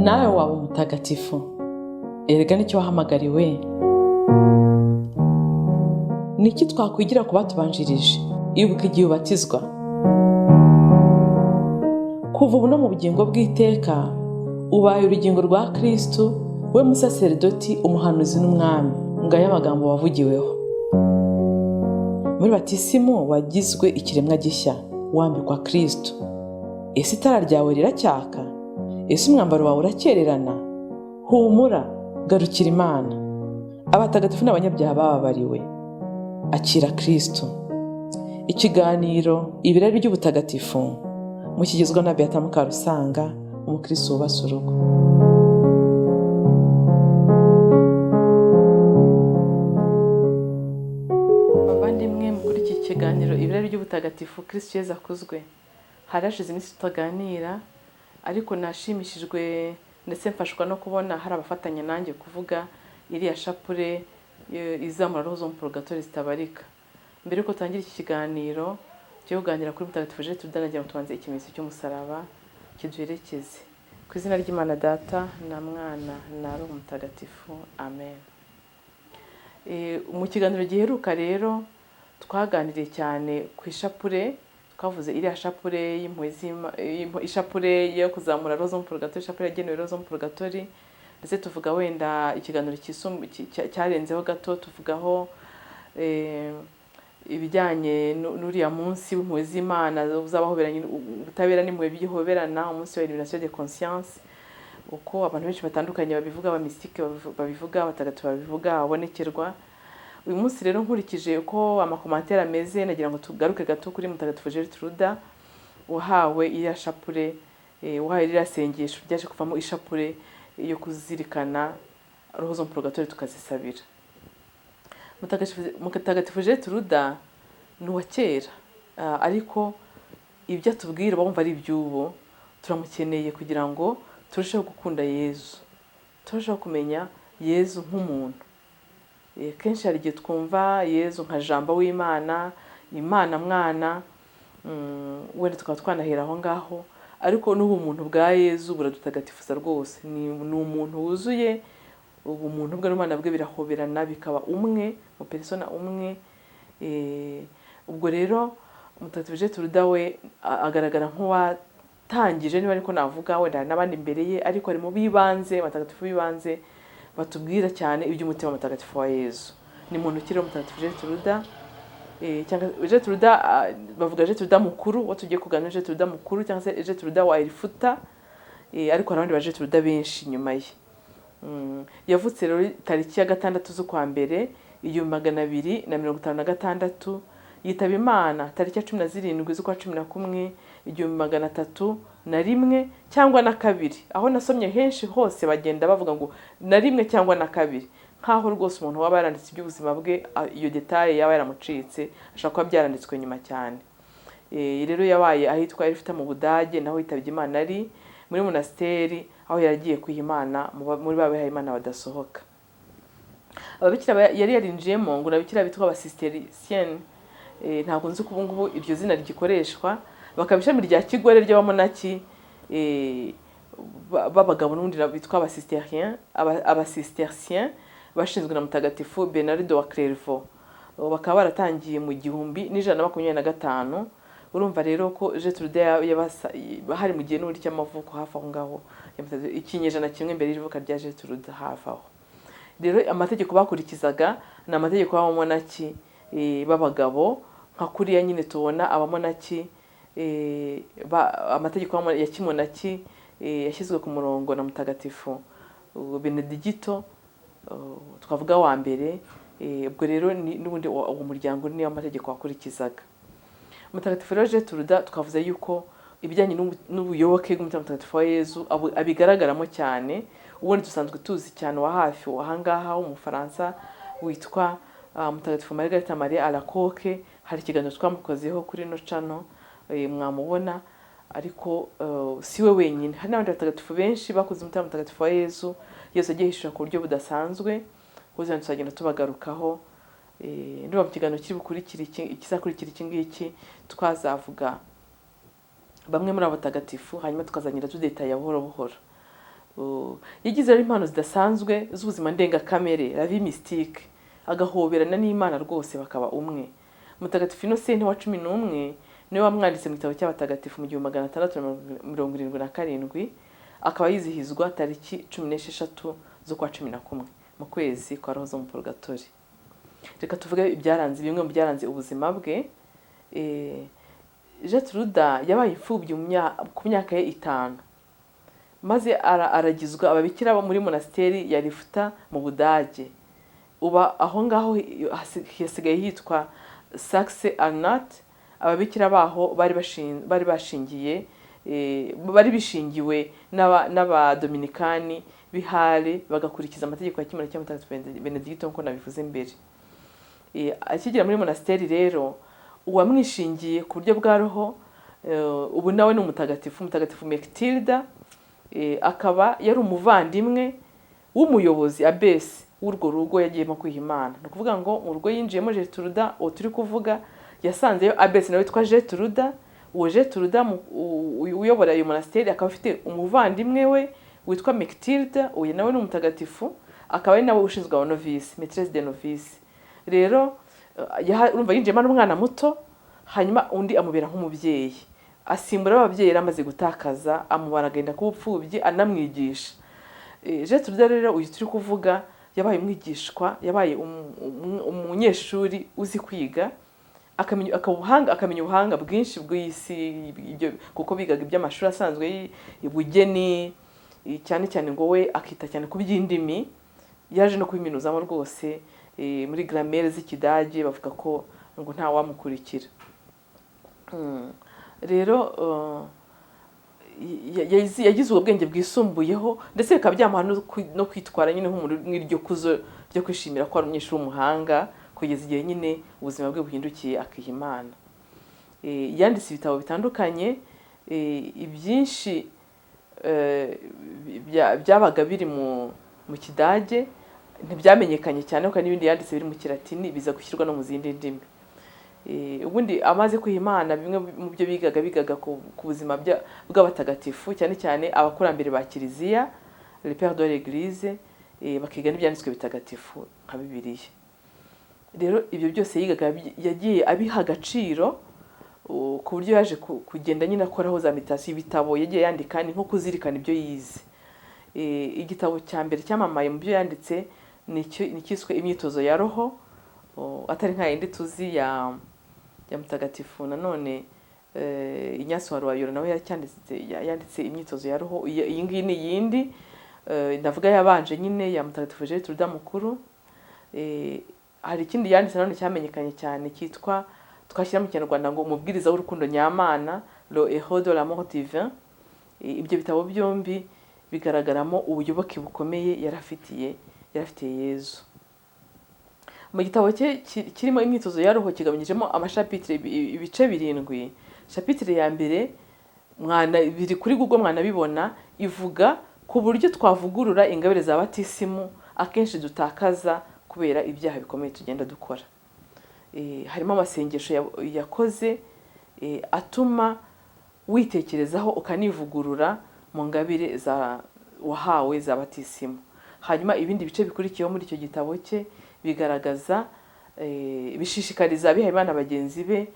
Nawe waba umutagatifu, erega nicyo wahamagariwe. Ni iki twakwigira ku batubanjirije? Ibuka igihe ubatizwa. Kuva ubu no mu bugingo bw'iteka, ubaye urugingo rwa Kristu, we musaseridoti, umuhanuzi n'umwami. Ngayo amagambo wavugiweho muri batisimu. Wagizwe ikiremwa gishya, wambikwa Kristu. Ese itara ryawe riracyaka? Ese umwambaro wawe urakererana? Humura, garukira Imana. Abatagatifu n'abanyabyaha bababariwe. Akira Kristu. Ikiganiro Ibirari by'Ubutagatifu mukigezwa na Beata Mukarusanga, umukristo wubatse urugo. Bavandimwe, muri iki kiganiro Ibirari by'Ubutagatifu, Kristu Yezu akuzwe. Hari hashize iminsi tutaganira, ariko nashimishijwe ndetse mfashwa no kubona hari abafatanya nanjye kuvuga iriya shapure izamura roho zo mu purgatori zitabarika. Mbere yuko tutangira iki kiganiro cyo kuganira kuri Mutagatifu Gertrude, nagira ngo tubanze ikimenyetso cy'umusaraba kiduherekeze. Ku izina ry'Imana Data na Mwana na Roho Mutagatifu, amen. Mu kiganiro giheruka rero twaganiriye cyane ku ishapure. Twavuze iriya shapure y'impuhwe, ishapure yo kuzamura roho zo mu purgatori, ishapure yagenewe roho zo mu purgatori, ndetse tuvuga wenda ikiganiro cyarenzeho gato, tuvugaho ibijyanye n'uriya munsi w'impuhwe z'Imana uzabahoberanye, ubutabera n'impuhwe bihoberana, umunsi wa illumination de conscience, uko abantu benshi batandukanye babivuga, abamisitike babivuga, abatagatifu babivuga, ababonekerwa. Uyu munsi rero, nkurikije uko amakomantere ameze, nagira ngo tugaruke gato kuri Mutagatifu Gertruda wahawe iriya shapure, wahawe iriya sengesho ryaje kuvamo ishapure yo kuzirikana roho zo mu purgatori tukazisabira. Mutagatifu Gertruda ni uwa kera, ariko ibyo atubwira bumva ari iby'ubu. Turamukeneye kugira ngo turusheho gukunda Yezu, turusheho kumenya Yezu nk'umuntu. Kenshi hari igihe twumva Yezu nka Jambo w'Imana, Imana Mwana, wenda tukaba twanahera aho ngaho, ariko n'ubumuntu bwa Yezu buradutagatifuza rwose. Ni umuntu wuzuye, ubumuntu bwe n'Ubumana bwe birahoberana bikaba umwe, mu persona umwe. Ubwo rero Mutagatifu Gertruda we agaragara nk'uwatangije, niba ariko navuga, wenda hari n'abandi imbere ye, ariko ari mu b'ibanze, abatagatifu b'ibanze batubwira cyane iby'umutima mutagatifu wa Yezu. Ni muntu ukiri Mutagatifu Gertruda, cyangwa Gertruda, bavuga Gertruda mukuru, uwo tugiye kuganira Gertruda mukuru cyangwa se Gertruda wa Erifuta, ariko hari abandi ba Gertruda benshi nyuma ye. Yavutse rero tariki ya 6 z'ukwa mbere 1256, yitaba Imana tariki ya 17 z'ukwa 11 1301 cyangwa na kabiri. Aho nasomye henshi hose bagenda bavuga ngo na rimwe cyangwa na kabiri, nkaho rwose umuntu waba yaranditse iby'ubuzima bwe iyo detaye yaba yaramucitse, ashobora kuba byaranditswe nyuma cyane. Rero yabaye ahitwa Erifita mu Budage, naho yitabye Imana ari muri monasteri aho yaragiye kwiha Imana muri ba bihaye Imana badasohoka. Ababikira yari yarinjiyemo ngo n'ababikira bitwa abasisteriyeni, ntabwo nzi ko ubu ngubu iryo zina rigikoreshwa, bakaba ishami rya kigore ry'abamonaki, b'abagabo n'ubundi bitwa abasisterien bashinzwe na Mutagatifu Bernardo wa Clairvaux, bakaba baratangiye mu 1125. Urumva rero ko Gertrude hari mu gihe n'uburyo cy'amavuko hafi aho ngaho, ikinyejana kimwe mbere y'ivuka rya Gertrude hafi aho. Rero amategeko bakurikizaga ni amategeko y'abamonaki b'abagabo, nka kuriya nyine tubona abamonaki, amategeko ya kimonaki yashyizwe ku murongo na Mutagatifu Benedigito, twavuga wa mbere. Ubwo rero n'ubundi uwo muryango niyo amategeko wakurikizaga. Mutagatifu rero Gertruda twavuze yuko ibijyanye n'ubuyoboke bw'umutima mutagatifu wa Yezu abigaragaramo cyane. Ubundi dusanzwe tuzi cyane wa hafi ahangaha w'Umufaransa witwa Mutagatifu Margarita Maria Alacoque. Hari ikiganiro twamukozeho kuri ino cano, mwamubona, ariko si we wenyine, hari n'abandi batagatifu benshi bakoze umutima mutagatifu wa Yezu. Yezu agiye yihishura ku buryo budasanzwe, kuko tuzagenda tubagarukaho. Ndumva mu kiganiro kiri bukurikire ikizakurikira iki ngiki twazavuga bamwe muri abo batagatifu, hanyuma tukazagenda tudetaya buhoro buhoro. Yagize rero impano zidasanzwe z'ubuzima ndengakamere, la vie mystique, agahoberana n'Imana rwose bakaba umwe. Mutagatifu Innocent wa 11 niwe wamwanditse mu gitabo cy'abatagatifu mu 1677, akaba yizihizwa tariki 16 z'ukwa 11 mu kwezi kwa Roho zo mu Purgatori. Reka tuvuge ibyaranze, bimwe mu byaranze ubuzima bwe. Gertruda yabaye imfubyi ku myaka ye 5, maze aragizwa ababikira bo muri monasteri ya Rifuta mu Budage. Uba aho ngaho hasigaye hitwa Saxe Anhalt. Ababikira baho bari bashingiye, bari bishingiwe n'abadominikani b'Ihale, bagakurikiza amategeko ya kimwe cya Mutagatifu Benedicto nk'uko nabivuze mbere. Akigera muri monasteri rero, uwamwishingiye ku buryo bwa roho, ubu nawe ni umutagatifu, Mutagatifu Mechtilda, akaba yari umuvandimwe w'umuyobozi abesi w'urwo rugo yagiyemo kwiha Imana. Ni ukuvuga ngo mu rugo yinjiyemo Gertruda uwo turi kuvuga, yasanzeyo abesi nawe witwa Gertruda. Uwo Gertruda uyobora iyo monasteri akaba afite umuvandimwe we witwa Mechtilda, uyu nawe ni umutagatifu, akaba ari nawe ushinzwe abanovice, maîtresse de novice. Rero urumva yinjiyemo ari umwana muto, hanyuma undi amubera nk'umubyeyi, asimbura ababyeyi yari amaze gutakaza, amubara agenda kuba upfubyi, anamwigisha. Gertruda rero uyu turi kuvuga yabaye umwigishwa, yabaye umunyeshuri uzi kwiga, akamenya ubuhanga bwinshi bw'isi, kuko bigaga iby'amashuri asanzwe ubugeni, cyane cyane ngo we akita cyane ku by'indimi. Yaje no kubiminuzamo rwose, muri grammaire z'Ikidage bavuga ko ngo nta wamukurikira. Rero yagize ubwo bwenge bwisumbuyeho, ndetse bikaba byamuha no kwitwara nyine nk'umuntu mw'iryo kuzo ryo kwishimira ko ari umunyeshuri w'umuhanga, kugeza igihe nyine ubuzima bwe buhindukiye akiha Imana. Yanditse ibitabo bitandukanye, ibyinshi byabaga biri mu Kidage ntibyamenyekanye cyane, kuko n'ibindi yanditse biri mu Kilatini biza gushyirwa no mu zindi ndimi. Ubundi amaze kwiha Imana, bimwe mu byo bigaga ku buzima bw'abatagatifu, cyane cyane abakurambere ba Kiliziya, les pères de l'Église, bakiga n'ibyanditswe bitagatifu nka Bibiliya. Rero ibyo byose yigaga yagiye abiha agaciro, ku buryo yaje kugenda nyine akoraho za meditation. Ibitabo yagiye yandika ni nko kuzirikana ibyo yize. Igitabo cya mbere cyamamaye mu byo yanditse ni icyiswe Imyitozo ya Roho, atari nka yindi tuzi ya Mutagatifu nanone Ignace wa Loyola, nawe yanditse Imyitozo ya Roho. Iyi ngiyi ni iyindi ndavuga yabanje nyine ya Mutagatifu Gertruda mukuru. Hari ikindi yanditse nanone cyamenyekanye cyane cyitwa, twashyira mu Kinyarwanda ngo Umubwiriza w'urukundo nyamana, Le Héros de l'amour divin. Ibyo bitabo byombi bigaragaramo ubuyoboke bukomeye yarafitiye Yezu. Mu gitabo cye kirimo Imyitozo ya Roho kigabanyijemo amashapitire, ibice 7. Shapitire ya mbere mwana biri kuri Google mwanabibona, ivuga ku buryo twavugurura ingabire za batisimu akenshi dutakaza kubera ibyaha bikomeye tugenda dukora. Harimo amasengesho yakoze atuma witekerezaho ukanivugurura mu ngabire za wahawe za batisimu. Hanyuma ibindi bice bikurikiyeho muri icyo gitabo cye bigaragaza, bishishikariza abihayimana bagenzi be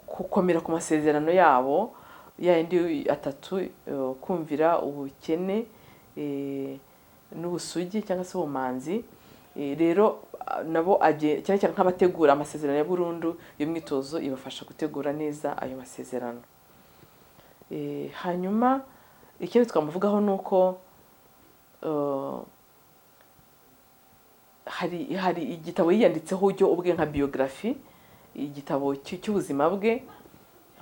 gukomera ku masezerano yabo yandi 3, kumvira, ubukene n'ubusugi cyangwa se ubumanzi. Rero nabo cyane cyane nk'abategura amasezerano ya burundu, iyo myitozo ibafasha gutegura neza ayo masezerano. Hanyuma ikindi twamuvugaho nuko hari igitabo yiyanditseho ujyo ubwe nka biographie, igitabo cy'ubuzima bwe.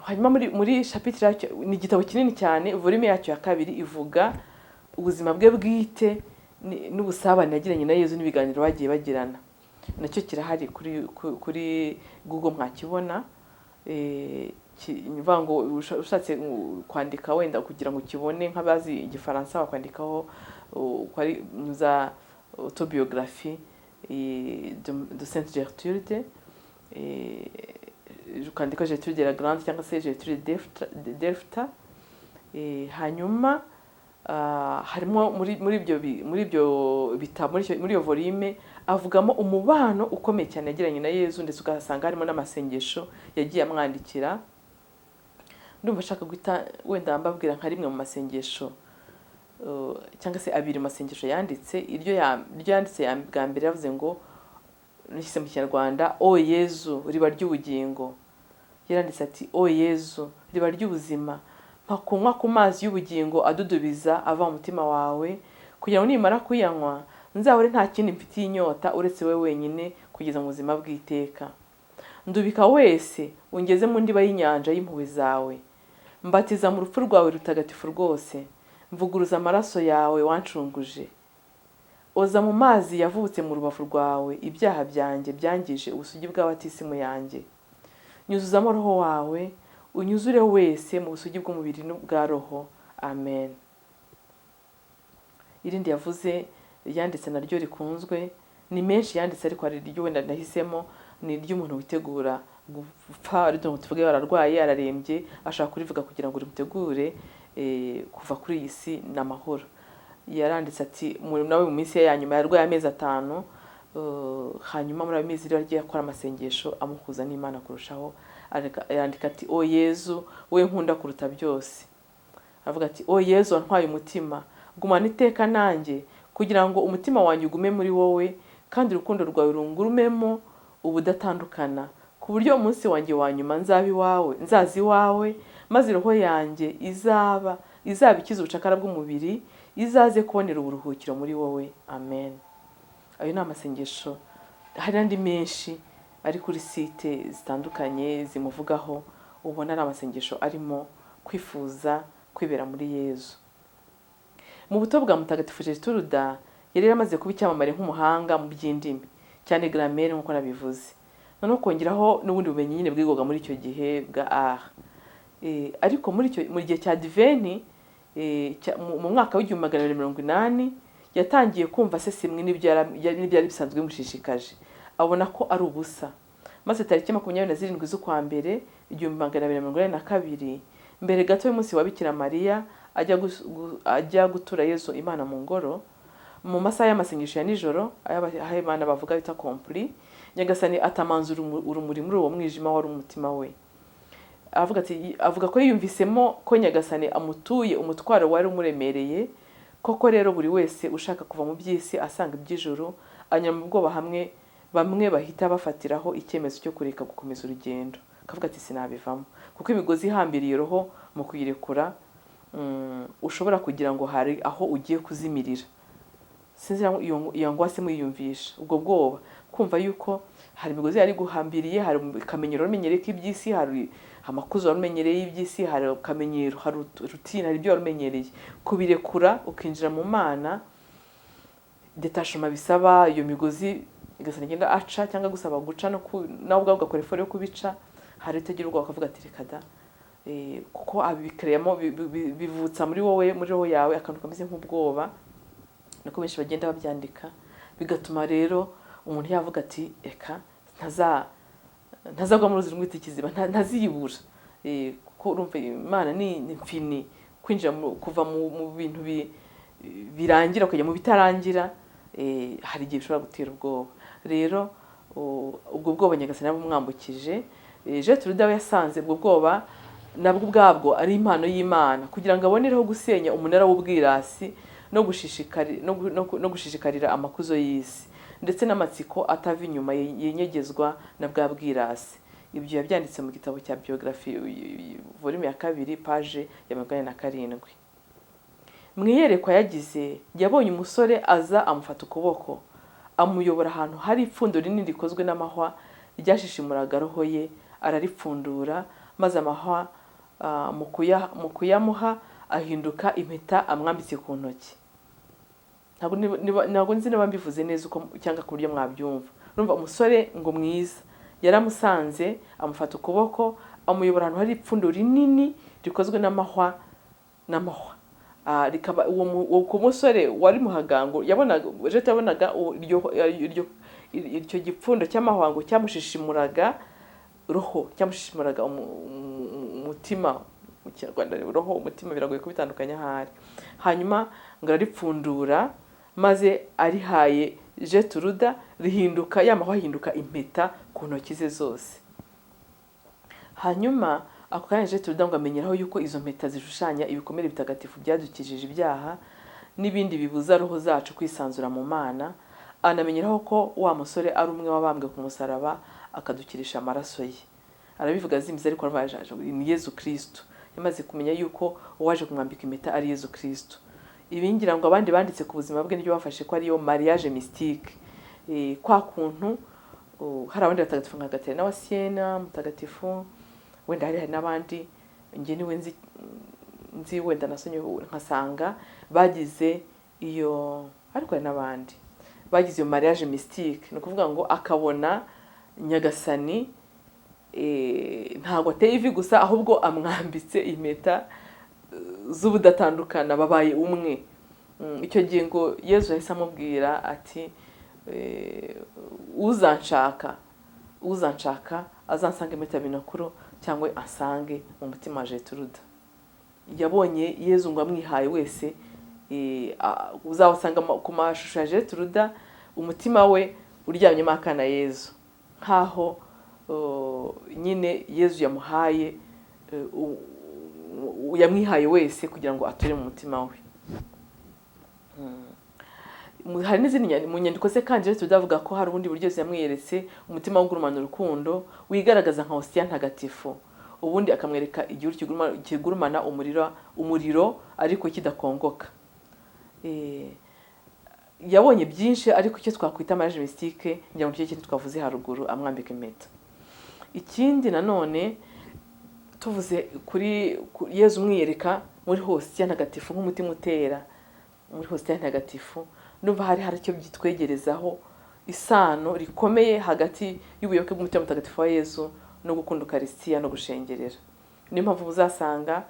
Hanyuma muri chapitre yacyo, ni igitabo kinini cyane, volume yacyo ya 2 ivuga ubuzima bwe bwite n'ubusabane yagiranye na Yezu n'ibiganiro bagiye bagirana. Nacyo kirahari kuri Google mwakibona. Nivuga ngo ushatse kwandika wenda kugira ngo ukibone, nk'abazi Igifaransa bakwandikaho kwari za autobiographie de Sainte Gertrude, ukandika Gertrude la Grande cyangwa se Gertrude Delfta. Hanyuma Harimo muri ibyo bitabo, muri iyo volume avugamo umubano ukomeye cyane yagiranye na Yezu, ndetse ugasanga harimo n'amasengesho yagiye amwandikira. Ndumva ashaka guhita wenda mbabwira nka rimwe mu masengesho, cyangwa se abiri mu masengesho yanditse. Iryo yanditse bwa mbere yavuze ngo, nishyize mu Kinyarwanda: "O Yezu, riba ry'ubugingo." Yaranditse ati: "O Yezu, riba ry'ubuzima, mpa kunywa ku mazi y'ubugingo adudubiza ava mu mutima wawe, kugira ngo nimara kuyanywa nzahore nta kindi mfitiye inyota uretse wowe wenyine kugeza mu buzima bw'iteka. Ndubika wese ungeze mu ndiba y'inyanja y'impuhwe zawe. Mbatiza mu rupfu rwawe rutagatifu rwose. Mvuguruza amaraso yawe wancunguje. Oza mu mazi yavutse mu rubavu rwawe ibyaha byanjye byangije ubusugi bw'abatisimu yanjye. Nyuzuzamo roho wawe, unyuzure wese mu busugi bw'umubiri n'ubwa roho. Amen." Irindi yavuze, yanditse naryo rikunzwe, ni menshi yanditse ariko hari iryo wenda nahisemo, ni iry'umuntu witegura gupfa, ariko tuvuge ararwaye, ararembye, ashaka kurivuga kugira ngo rimutegure kuva kuri iyi si n'amahoro. Yaranditse ati, nawe mu minsi ye ya nyuma yarwaye amezi 5, hanyuma muri ayo mezi rero agiye akora amasengesho amuhuza n'Imana kurushaho. Yandika ati: "O Yezu, wowe nkunda kuruta byose." Aravuga ati: "O Yezu wantwaye umutima, gumana iteka nanjye kugira ngo umutima wanjye ugume muri wowe, kandi urukundo rwawe rungurumemo ubudatandukana, ku buryo umunsi wanjye wa nyuma nzaba iwawe, nzaza iwawe, maze roho yanjye izaba ikize ubucakara bw'umubiri, izaze kubonera uburuhukiro muri wowe. Amen." Ayo ni amasengesho. Hari n'andi menshi ari kuri site zitandukanye zimuvugaho, ubona ari amasengesho arimo kwifuza kwibera muri Yezu. Mu buto bwa Mutagatifu Gertruda yari yaramaze kuba icyamamare nk'umuhanga mu by'indimi, cyane grammaire nk'uko nabivuze, noneho kongeraho n'ubundi bumenyi nyine bwigwaga muri icyo gihe bwa art. Ariko muri icyo mu gihe cya diveni, mu mwaka w'1280 yatangiye kumva asesemwe n'ibyari bisanzwe bimushishikaje, abona ko ari ubusa. Maze tariki 27 z'ukwa mbere 1282, mbere gato y'umunsi wa Bikira Mariya ajya gutura Yezu Imana mu ngoro, mu masaha y'amasengesho ya nijoro, ayo Imana bavuga bita compli, Nyagasani atamanza urumuri muri uwo mwijima wari umutima we. Avuga ati, avuga ko yiyumvisemo ko Nyagasani amutuye umutwaro wari umuremereye. Koko rero buri wese ushaka kuva mu by'isi asanga iby'ijuru anyura mu bwoba, hamwe bamwe bahita bafatiraho icyemezo cyo kureka gukomeza urugendo, akavuga ati: "Sinabivamo," kuko imigozi ihambiriye roho mu kuyirekura, ushobora kugira ngo hari aho ugiye kuzimirira. Sinzi niba iyo ngwase muyiyumvisha, ubwo bwoba, kumva yuko hari imigozi yari guhambiriye, hari akamenyero wari k'iby'isi, hari amakuzo wari umenyereye y'iby'isi, hari akamenyero, hari routine, hari ibyo wari umenyereye, kubirekura ukinjira mu Mana, détachement bisaba iyo migozi igasana igenda aca cyangwa gusaba guca, no nawe ubwawe ugakora effort yo kubica. Hari utagira ubwoba ukavuga ati: "Reka da." Kuko abikereyamo bivutsa muri wowe, muri roho yawe, akantu kameze nk'ubwoba. Niko benshi bagenda babyandika, bigatuma rero umuntu yavuga ati: "Reka ntazagwa mu ruzi rwita ikiziba, ntaziyibura." Kuko urumva Imana ni infini, kwinjira kuva mu bintu birangira ukajya mu bitarangira, hari igihe bishobora gutera ubwoba. Rero ubwo bwoba Nyagasani yabumwambukije. Gertrude we yasanze ubwo bwoba nabwo ubwabwo ari impano y'Imana kugira ngo abonereho gusenya umunara w'ubwirasi no gushishikarira amakuzo y'isi ndetse n'amatsiko atava inyuma yenyegezwa na bwa bwirasi. Ibyo yabyanditse mu gitabo cya biographie, volume ya 2, page ya 47. Mu iyerekwa yagize, yabonye umusore aza amufata ukuboko, amuyobora ahantu hari ipfundo rinini rikozwe n'amahwa ryashishimuraga roho ye, araripfundura, maze amahwa mu kuyamuha ahinduka impeta amwambitse ku ntoki. Ntabwo nzi niba mbivuze neza uko cyangwa ku buryo mwabyumva. Urumva umusore ngo mwiza yaramusanze, amufata ukuboko, amuyobora ahantu hari ipfundo rinini rikozwe n'amahwa, rikaba uwo musore wari muhagango yabonaga, Jete yabonaga icyo gipfundo cy'amahwa ngo cyamushishimuraga roho, cyamushishimuraga umutima. Mu Kinyarwanda roho, umutima biragoye kubitandukanya ahari. Hanyuma ngo araripfundura, maze arihaye Jeturuda, rihinduka ya mahwa ahinduka impeta ku ntoki ze zose. Hanyuma ako kanya Jeturuda ngo amenyeraho yuko izo mpeta zishushanya ibikomere bitagatifu byadukijije ibyaha n'ibindi bibuza roho zacu kwisanzura mu Mana. Anamenyeraho ko wa musore ari umwe wabambwe ku musaraba akadukirisha amaraso ye. Arabivuga azimiza, ariko aravuga ni Yezu Kristo. Yamaze kumenya yuko uwaje kumwambika impeta ari Yezu Kristo. Ibi ngira ngo abandi banditse ku buzima bwe nibyo bafashe ko ariyo mariage mystique. Kwa kuntu hari abandi batagatifu nka Gaterina wa Siena mutagatifu, wenda hari n'abandi nge niwe nzi wenda nasonye nkasanga bagize iyo, ariko hari n'abandi bagize iyo mariage mystique. Ni ukuvuga ngo akabona Nyagasani ntabwo ateye ivi gusa, ahubwo amwambitse impeta z'ubudatandukana, babaye umwe. Icyo gihe ngo Yezu yahise amubwira ati uzanshaka azansange muri tabinakuru cyangwa asange mu mutima wa Jeturuda. Yabonye Yezu ngo amwihaye wese. Uzawusanga ku mashusho ya Jeturuda umutima we uryamyemo akana Yezu, nkaho nyine Yezu yamuhaye, yamwihaye wese kugira ngo ature mu mutima we. Hari n'izindi mu nyandiko ze kandi Jeturuda avuga ko hari ubundi buryo yamwiyeretse umutima w'ugurumana urukundo wigaragaza nka Hostia ntagatifu, ubundi akamwereka igihuru kigurumana umuriro ariko kidakongoka. Yabonye byinshi, ariko icyo twakwita mariage mystique ngira ngo cyo twavuze haruguru, amwambika impeta. Ikindi nanone tuvuze kuri Yezu umwiyereka muri Hostia ntagatifu nk'umutima utera muri Hostia ntagatifu, ndumva hari icyo byitwegerezaho isano rikomeye hagati y'ubuyoboke bw'umutima mutagatifu wa Yezu no gukunda Ukarisitiya no gushengerera. Niyo mpamvu uzasanga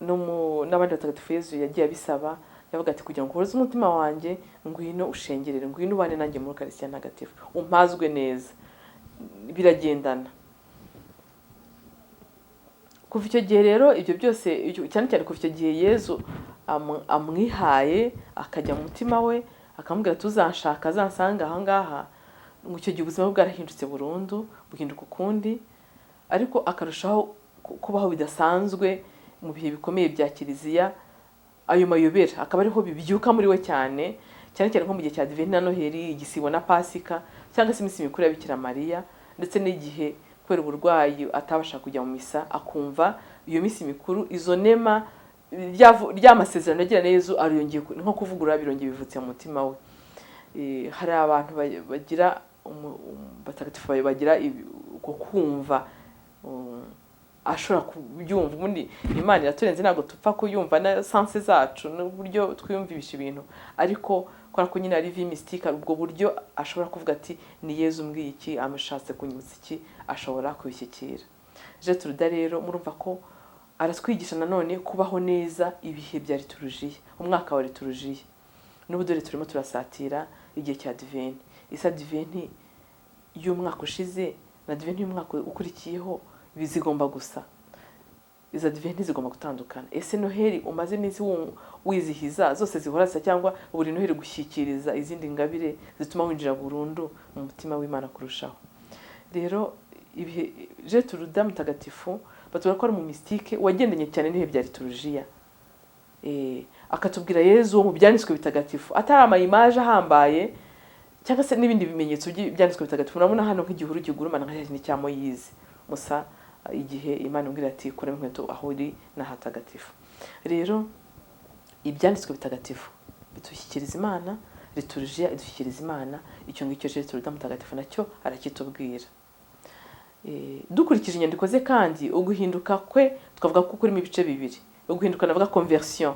n'abandi batagatifu Yezu yagiye abisaba, yavuga ati kugira ngo uhuze umutima wanjye, ngwino ushengerere, ngwino ubane nanjye muri Ukarisitiya ntagatifu, umpazwe neza. Biragendana. Kuva icyo gihe rero ibyo byose, cyane cyane kuva icyo gihe Yezu amwihaye akajya mu mutima we akamubwira tuzanshaka azansanga aha ngaha, ngo icyo gihe ubuzima bwe bwarahindutse burundu, buhinduka ukundi, ariko akarushaho kubaho bidasanzwe mu bihe bikomeye bya Kiliziya. Ayo mayobera akaba ariho bibyuka muri we cyane cyane cyane nko mu gihe cya Adventi na Noheli, igisibo na Pasika, cyangwa se iminsi mikuru ya Bikira Mariya, ndetse n'igihe kubera uburwayi atabasha kujya mu misa, akumva iyo minsi mikuru izo nema rya masezerano yagira na Yezu ariyongeye nko kuvugurura, birongeye bivutse mu mutima we. Hari abantu bagira batagatifu bagira uko kumva ashobora kubyumva. Ubundi Imana iraturenze, ntabwo tupfa kuyumva na sense zacu n'uburyo twiyumvisha ibintu, ariko kubera ko nyine ari vie mystique, ubwo buryo ashobora kuvuga ati ni Yezu umbwiye iki, amushatse kunyibutsa iki, ashobora kubishyikira. Jeturuda rero murumva ko aratwigisha nanone kubaho neza ibihe bya liturujia, umwaka wa liturujia. N'ubu dore turimo turasatira igihe cya Adventi. Isa Adventi y'umwaka ushize na Adventi y'umwaka ukurikiyeho bizigomba gusa, izo Adventi zigomba gutandukana. Ese Noheli umaze iminsi wizihiza zose zihora zisa, cyangwa buri Noheli gushyikiriza izindi ngabire zituma winjira burundu mu mutima w'Imana kurushaho? Rero ibihe Jeturuda mutagatifu batubwira ko ari mu mystique wagendanye cyane n'ibihe bya liturujia. Akatubwira Yezu wo mu byanditswe bitagatifu, atari ama image ahambaye cyangwa se n'ibindi bimenyetso byanditswe bitagatifu. Murabona hano nk'igihuru kigurumana nka cya cya Moyize Musa, igihe Imana imubwira ati kuramo inkweto aho uri n'ahatagatifu. Rero ibyanditswe bitagatifu bidushyikiriza Imana, liturujia idushyikiriza Imana, icyo ngicyo Jeturuda mutagatifu nacyo arakitubwira. Dukurikije inyandiko ze kandi uguhinduka kwe twavuga ko kurimo ibice bibiri. Uguhinduka navuga conversion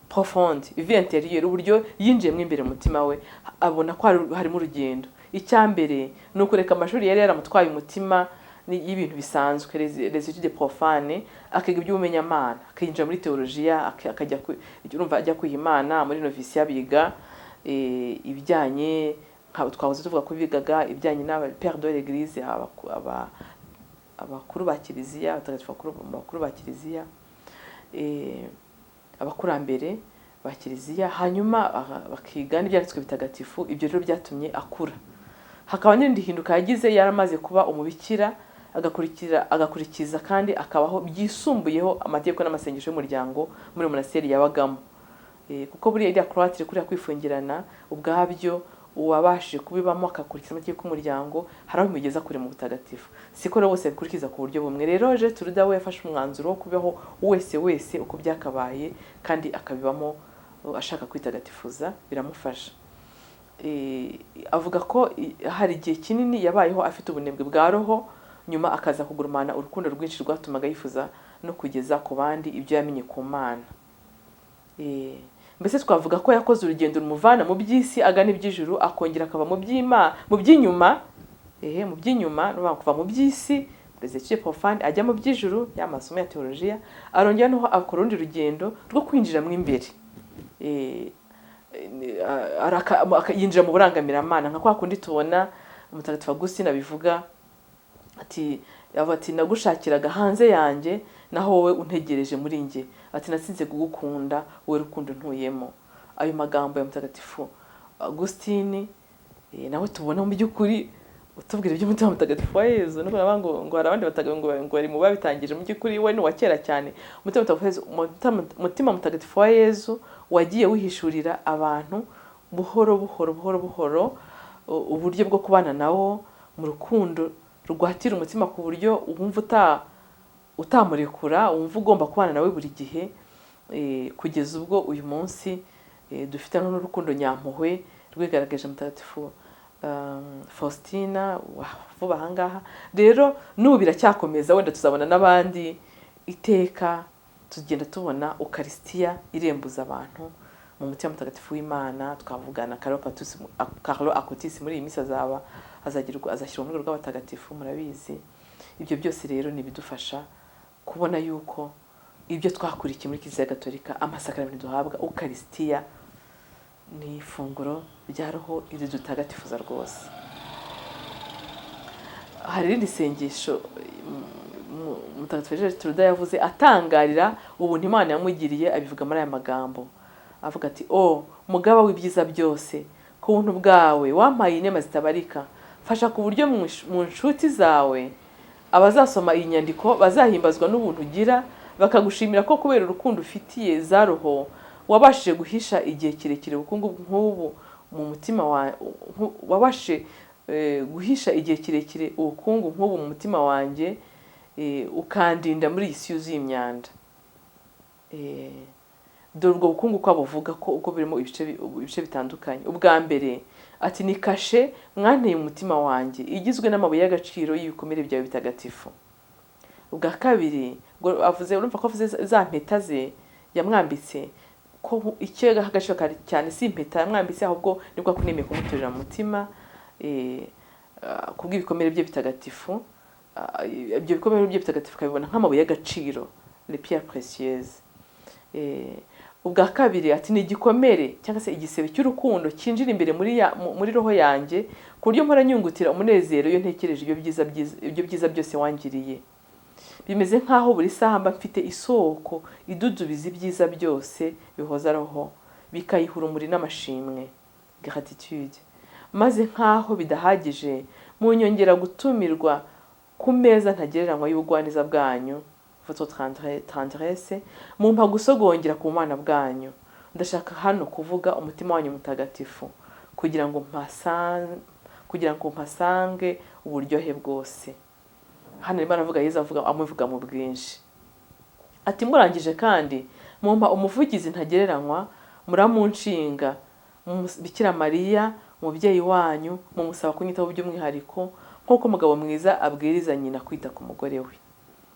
profonde, vie intérieure, uburyo yinjiyemo imbere mu mutima we abona ko harimo urugendo. Icya mbere ni ukureka amashuri yari yaramutwaye umutima y'ibintu bisanzwe, les études profanes, akiga iby'ubumenyamana, akinjira muri teologia, akajya urumva ajya kwiha Imana muri novisiya, biga ibijyanye, twahoze tuvuga ko bigaga ibijyanye n'aba père de l'église, aba abakuru ba Kiliziya, abatagatifu bakuru ba Kiliziya, abakurambere ba Kiliziya, hanyuma bakiga n'ibyanditswe bitagatifu. Ibyo rero byatumye akura. Hakaba n'irindi hinduka yagize yaramaze kuba umubikira, agakurikiza kandi akabaho byisumbuyeho amategeko n'amasengesho y'umuryango muri monasteri yabagamo. Kuko buriya iriya cloître, kuriya kwifungirana ubwabyo, uwabashije kubibamo akakurikiza amategeko y'umuryango, hari aho bimugeza kure mu butagatifu. Siko rero bose babikurikiza ku buryo bumwe. Rero Gertruda we yafashe umwanzuro wo kubaho wese wese uko byakabaye, kandi akabibamo ashaka kwitagatifuza, biramufasha. Avuga ko hari igihe kinini yabayeho afite ubunebwe bwa roho, nyuma akaza kugurumana urukundo rwinshi rwatumaga yifuza no kugeza ku bandi ibyo yamenye ku Mana. Mbese twavuga ko yakoze urugendo rumuvana mu by'isi agana iby'ijuru, akongera akava mu by'inyuma, mu by'inyuma, kuva mu by'isi les études profanes ajya mu by'ijuru, ya masomo ya teologiya, arongera noneho akora urundi rugendo rwo kwinjira mu imbere, yinjira mu burangamiramana, nka kwa kundi tubona Umutagatifu Agustina abivuga ati nagushakiraga hanze yanjye, naho wowe untegereje muri njye, ati natsinze kugukunda wowe rukundo ntuyemo. Ayo magambo ya Mutagatifu Agustini nawe tubona mu by'ukuri utubwira iby'umutima mutagatifu wa Yezu. Nuko nabango ngo hari abandi ngo bari mu babitangije, mu by'ukuri we ni wa kera cyane. Umutima mutagatifu wa Yezu wagiye wihishurira abantu buhoro buhoro buhoro buhoro uburyo bwo kubana nawo mu rukundo rwatira umutima, ku buryo wumva utamurekura, wumva ugomba kubana nawe buri gihe, kugeza ubwo uyu munsi dufite n'urukundo nyampuhwe rwigaragaje Mutagatifu Faustina vuba ahangaha. Rero n'ubu biracyakomeza, wenda tuzabona n'abandi. Iteka tugenda tubona Ukarisitiya irembuza abantu mu mutima mutagatifu w'Imana. Twavugana Carlo Acutis muri iyi minsi azashyirwa mu rwego rw'abatagatifu, murabizi. Ibyo byose rero ni bidufasha kubona yuko ibyo twakurikiye muri Kiliziya Gatolika, amasakaramentu duhabwa, Ukarisitiya ni ifunguro rya roho ridutagatifuza rwose. Hari irindi sengesho Mutagatifu Gertruda yavuze atangarira ubuntu Imana yamugiriye, abivuga muri aya magambo avuga ati: "O mugaba w'ibyiza byose, ku buntu bwawe wampaye inema zitabarika, fasha ku buryo mu nshuti zawe abazasoma iyi nyandiko bazahimbazwa n'ubuntu ugira, bakagushimira ko kubera urukundo ufitiye za roho wabashije guhisha igihe kirekire ubukungu nk'ubu mu mutima wa wabashije guhisha igihe kirekire ubukungu nk'ubu mu mutima wanjye, ukandinda muri iyi si yuzuye imyanda." Dore ubwo bukungu ko buvuga ko ubwo birimo ibice bitandukanye. Ubwa mbere ati: ni kashe mwanteye umutima wanjye igizwe n'amabuye y'agaciro y'ibikomere byawe bitagatifu. Ubwa kabiri avuze, urumva ko avuze za mpeta ze yamwambitse, ko icyo agaciro cyane si impeta yamwambitse, ahubwo nibwo akunemeye kumuturira mu mutima kubw'ibikomere bye bitagatifu. Ibyo bikomere bye bitagatifu kabibona nk'amabuye y'agaciro, les pierres précieuses. Ubwa kabiri ati: ni igikomere cyangwa se igisebe cy'urukundo cyinjira imbere muri roho yanjye, ku buryo mpora nyungutira umunezero iyo ntekereje ibyo byiza byose wangiriye. Bimeze nk'aho buri saha mba mfite isoko idudubiza ibyiza byose bihoza roho, bikayiha urumuri n'amashimwe, gratitude. Maze nk'aho bidahagije, munyongera gutumirwa ku meza ntagereranywa y'ubugwaneza bwanyu, votre tendresse, mumpa gusogongera ku Mana bwanyu. Ndashaka hano kuvuga umutima wanyu mutagatifu, kugira ngo mpasange uburyohe bwose. Hano arimo aravuga Yezu, avuga amuvuga mu bwinshi. Ati: murangije kandi mumpa umuvugizi ntagereranywa, muramunshinga Bikira Mariya umubyeyi wanyu, mumusaba kunyitaho by'umwihariko nk'uko umugabo mwiza abwiriza nyina kwita ku mugore we.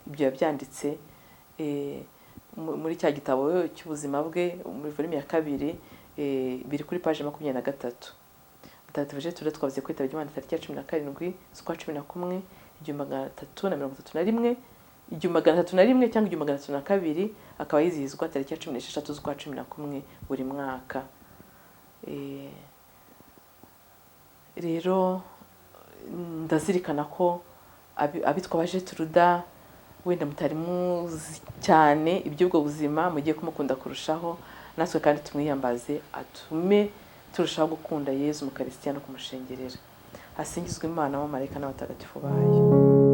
Ibyo yabyanditse muri cya gitabo cy'ubuzima bwe muri volume ya 2, biri kuri page 23. Mutagatifu Gertrude twavuze ko yitabye Imana tariki ya 17 z'ukwa 11 1331, 1301 cyangwa 1302, akaba yizihizwa tariki ya 16 z'ukwa 11 buri mwaka. Rero ndazirikana ko Abitwa abajeturuda wenda mutari muzi cyane iby'ubwo buzima, mugiye kumukunda kurushaho. Natwe kandi tumwiyambaze atume turushaho gukunda Yezu mu Karisitiya no kumushengerera. Hasingizwe Imana, abamarayika n'abatagatifu bayo.